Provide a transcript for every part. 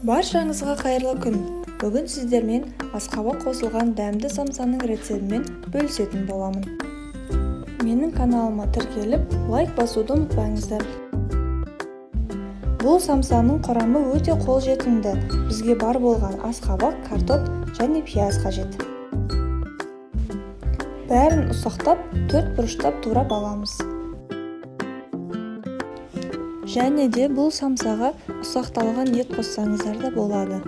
Баршаңызға қайырлы күн. Бүгін сіздермен асқабақ қосылған дәмді самсаның рецептімен бөлісетін боламын. Менің каналыма тіркеліп, лайк басуды ұмытпаңыздар. Бұл самсаның құрамы өте қолжетімді. Бізге бар болған асқабақ, картоп және пияз қажет. Бәрін ұсақтап, төрт бұрыштап турап аламыз. Және де бұл самсаға ұсақталған ет қоссаңыздар да болады.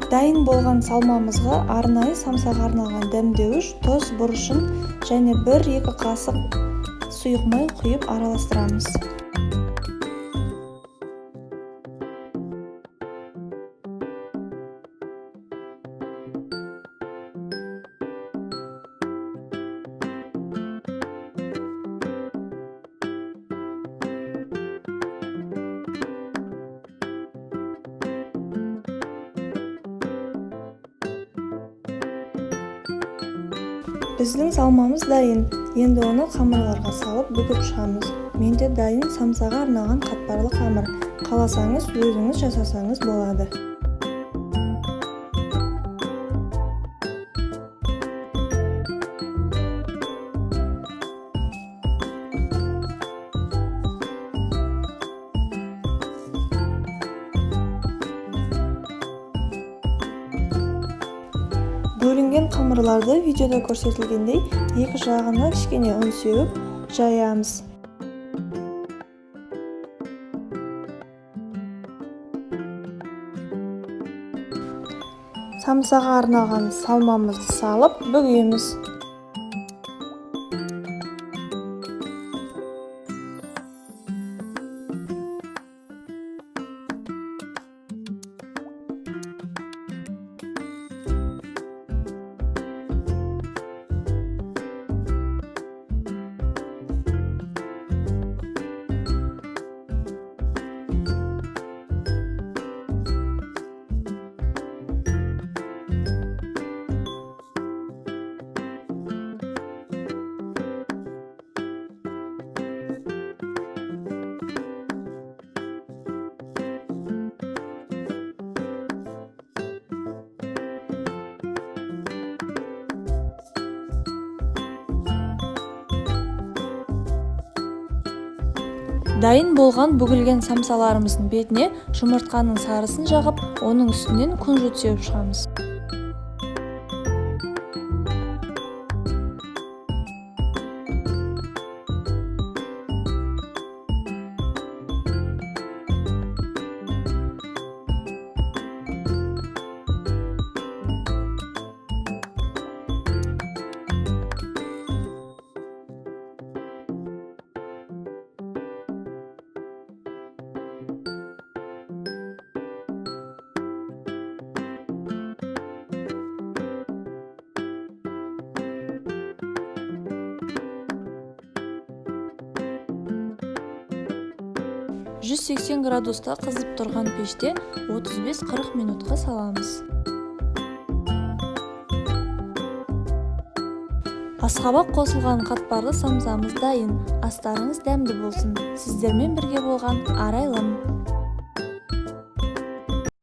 Дайын болған салмамызға арнайы самсаға арналған дәмдеуіш, тұз, бұрышын және 1-2 қасық сұйық май құйып араластырамыз. Біздің салмамыз дайын. Енді оны қамырларға салып бүгіп шығамыз. Менде дайын самсаға арналған қатпарлы қамыр. Қаласаңыз өзіңіз жасасаңыз болады. Бөлінген қамырларды видеода көрсетілгендей екі жағына кішкене ұн сеуіп жаямыз. Самсаға арналған салмамызды салып бүгеміз. Дайын болған бүгілген самсаларымыздың бетіне жұмыртқаның сарысын жағып, оның үстінен күнжіт сеуіп шығамыз. 180 градуста қызып тұрған пеште 35-40 минутқа саламыз. Асқабақ қосылған қатпарлы самсамыз дайын. Астарыңыз дәмді болсын. Сіздермен бірге болған Арайлым.